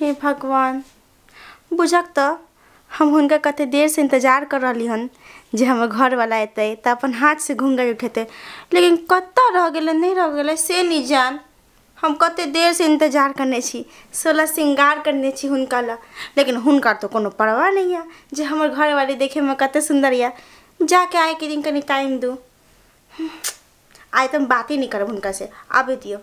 हे भगवान, बुझक तऽ हम हुनका कते देर से इंतजार कर रहली हन जे हमर घरवाला एतै तऽ अपन हाथ से घूंघट उठेतै, लेकिन कतऽ रह गेलै नहीं रह गेलै से नहीं जान। हम कते देर से इंतजार करने छी, सोलह श्रृंगार करने छी हुनका ला, लेकिन हुनका तो कोनो परवाह नहीं है जे हमर घरवाली देखे में कते सुंदर या। जाके आए के दिन कनी टाइम दू, आइ तो हम बात ही नहीं करब हुनका से, आबे दियो।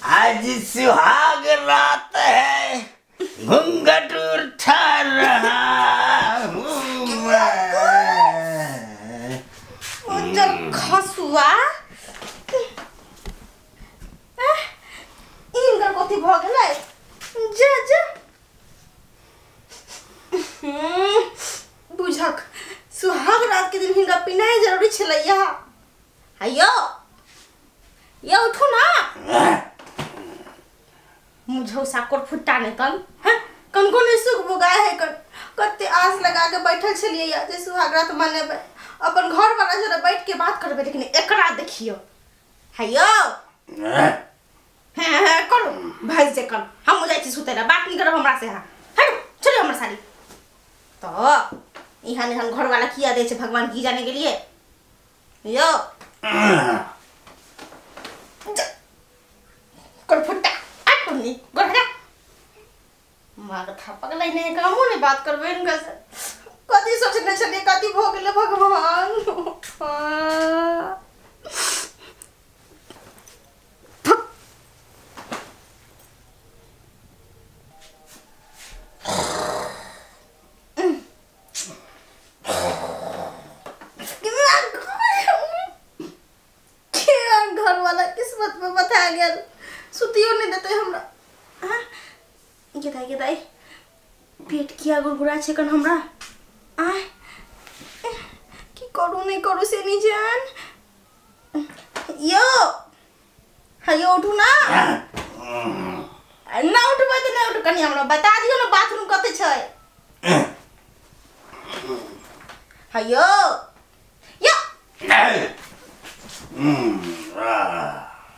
आज सुहाग रात है, घूंघट उठा रहा हूँ मैं। उज्जर खसुआ इनकर कथी भ गेलै? जा जा बुझक सुहाग रात के दिन हिनका पिनाइ जरूरी छलैया। आइयो यो उठू ना, मुझौ साकोर फुट्टा नहीं कन हैं कन को नहीं सुख बुगाए है कन। कते आस लगा के बैठल छलियै या जे सुहाग रात मनेबै, अपन घर वाला जरा बैठ के बात करबै, लेकिन एकरा देखियो। हायो हैं हैं करू भाई से कन, हम जाइ छी सुतै ला, बात नहीं करब हमरा से। हां हटू चलो हमर साली। तो इहाँ ने हम घर वाला किया दे छे भगवान की जाने के लिए। यो कर फुट्टा आटनी गोर हटा मार थापक नहीं नहीं कामो नहीं बात करबे इनका से। कथी सोचने छलियै कथी भ गेलै भगवान। घर वाला किस्मत में बता गेल, सुतियो नहीं देते हमरा। गे दाई पेट किया गुड़गुड़ा छे कन हमरा। आय की करू नहीं करू से नहीं जान। यो हायो उठू ना, ना उठबै त नहीं उठू, कनी हमरा बता दियो ना बाथरूम कते छै। हायो यो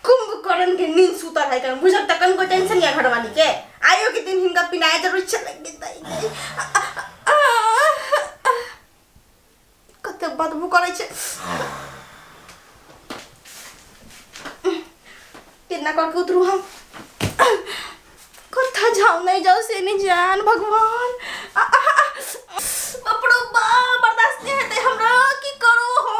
कुंभकर्ण के नींद सुतल है कन, बुझक त कनको टेंशन या घरवाली के। आयो के दिन हिनका पिनाय जरूर छलै। कते बदबू करै छै, कितना करके उतरू हम, कथा जाऊं नहीं जाऊं से नहीं जान भगवान। बाप रे बा बर्दाश्त नहीं हेतै हमरा, की करू हम।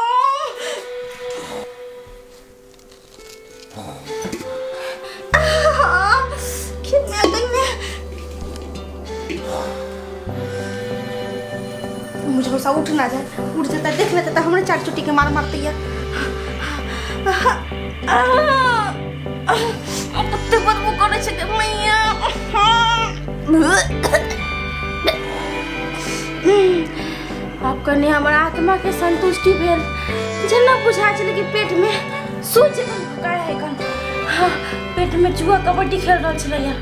मुझे गुस्सा उठ ना जाए, उठ जाता देख लेता तो हमरे चार चुट्टी के मार मारते है। कते बदबू करै छै मैया। आब कनी हमर आत्मा के संतुष्टि भेल, जेना बुझा छलै कि पेट में सूज जखन फकाय है कन। पेट में जुआ कबड्डी खेल रहल छलैया।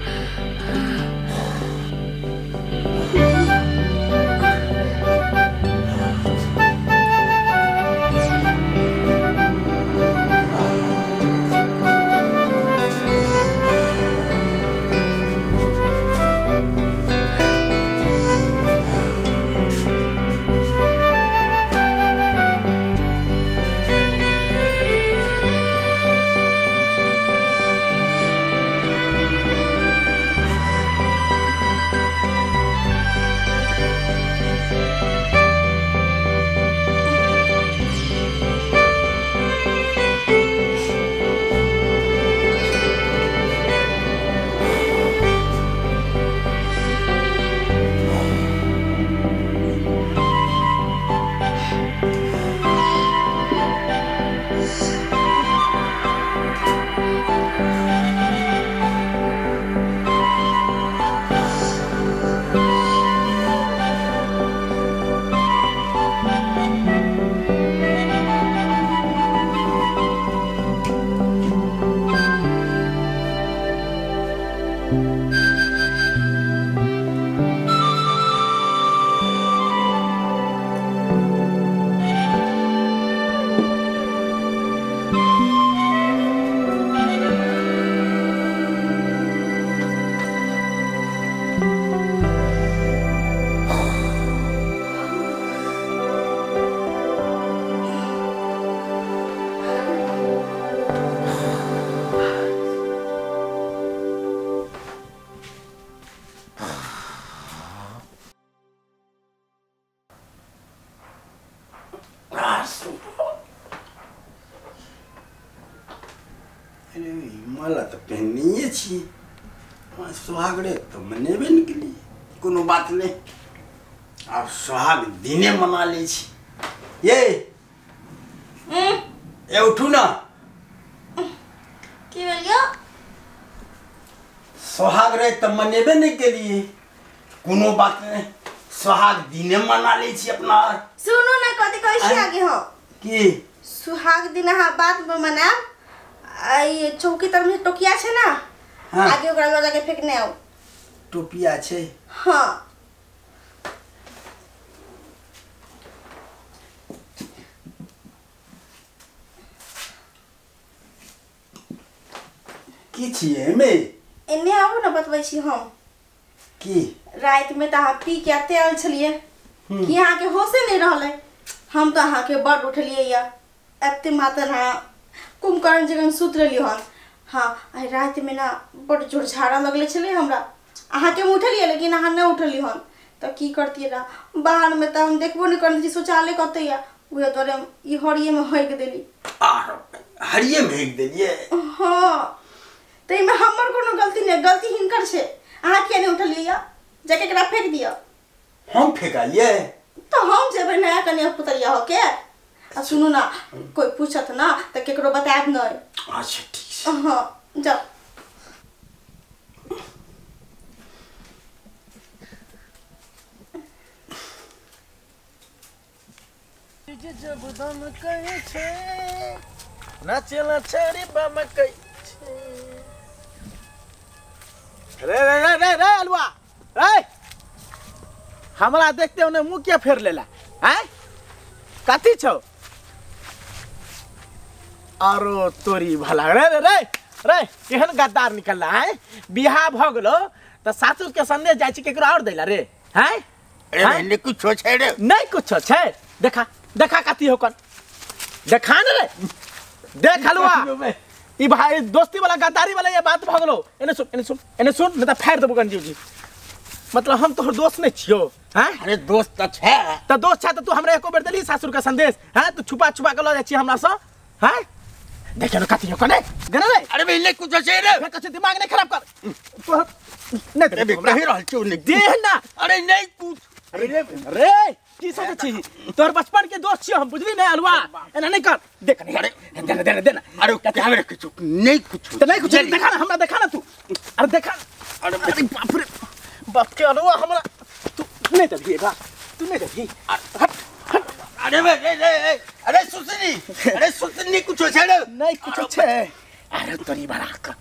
अरे माला तऽ पहनने छी, सोहाग राति तऽ मनेबे नहि केलियै। कोनो बात नहि, आब सोहाग दिने मना लै छी। ये ए उठू ना। की भेल यौ? सोहाग राति तऽ मनेबे नहि केलियै, कोनो बात नहि, सोहाग दिने मना लै छी अपना। सुनू ना, कथी कहै छी आगे हो की? सुहाग दिन अहाँ बाद में मनायब। आ चौकी तर में टोकिया छै ना, हाँ। आगे ओकरा लऽ जाके फेकने आउ। टोपिया छै? हाँ। की छियै एमे? एने आबू ना, बतबै छी हम। की? राति में तऽ अहाँ पी के एते आयल छलियै कि अहाँके होशे नहि रहलै। हम तऽ अहाँके बड उठलियै या एते मातन अहाँ कुंभकर्ण जगह सुति रहलियै हन। हाँ, आइ राति में ना बड जोर झाड़ा लगले छलै हमरा। अहाँके हम उठलियै लेकिन अहाँ नहि उठलियै हन, तऽ की करतियै रा? बाहर में तऽ हम देखबो नहि करने छी शौचालय कतऽ या, उहे दुआरे हम ई हरिये में हगि देली। आर हरिये में हगि देलियै? हाँ, ताहिमे हमर कोनो गलती नहि, गलती हिनकर छै। अहाँ किया नहि उठलियै या? जाके एकरा फेंक दिअ। हम फेकालियै? तऽ हम जेबै नया कनिया पुतरिया होके। आ सुनू ना, कोई पूछत ना तऽ केकरो बतायब नहि। अच्छा ठीक छै। हाँ जाओ। जब दम कहै छै नाचेला छड़ी बम कहै छै। रे रे रे रे रे अलुआ रे, हमरा देखते ओने मुँह किया फेर लेला? आँय कथी छौ? आरो तोरी भला रे रे रे रे, केहन गद्दार निकलला? आँय बियाह भऽ गेलो तऽ सासुर के संदेश जाइ छी केकरो और दैला रे? आँय अरे नहीं कुछो छै रे। नहीं कुछो छै? देखा देखा कथी हो कन, देखा न रे, देख हलुआ ई भाई दोस्ती वाला गद्दारी वाला ये बात भऽ गेलो। एने सुन एने सुन एने सुन, नहीं तऽ फाड़ि देबो गंजी उजी। मतलब हम तोहर दोस्त नहीं छियो? हैं? अरे दोस्त तऽ छै। तऽ दोस्त छै तऽ तू हमरा एको बेर देली सासुर के संदेश? हैं तू छुपा छुपा के लऽ जाइ छी हमरा सँ? हैं देखे न कथी हो कने देने रे। अरे बे नहीं कुछो छै रे। फेर कछु दिमाग नहीं खराब कर तोहर। नहीं अरे बे कहि रहल छियौ नहीं दे ना। अरे नहीं कुछ। अरे रे की सोचै छी? तोहर बचपन के दोस्त छियो हम, बुझली नहीं अलुआ? एना नहीं कर। देख नहीं, अरे देना देना देना। अरे क्या रे कुछ नहीं कुछ तो नहीं कुछ। देखा ना हमरा, देखा ना तू। अरे देखा। अरे अरे बाप रे बाप के अलुआ हमरा तू नहीं देबही बा, तू नहीं देबही। हट हट। अरे बे रे रे, अरे सुसनी, अरे सुसनी कुछ छै रे। नहीं कुछ छै। अरे तोरी बड़ा का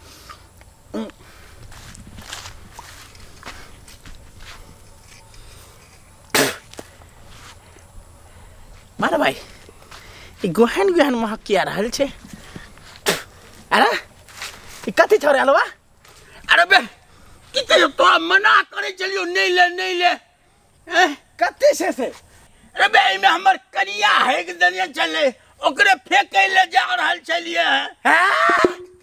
मारा भाई, ई गोहन गोहन महक किया रहल छै? अरे ई कथी छौ रे अलुआ? अरे बे की कहियो, तोरा मना करे चलियो नहीं ले नहीं ले। कथी छै से? अरे बे एहिमे हमर कनिया हेक देने छलै, ओकरे फेकै ले जा रहल छलियै। हैं?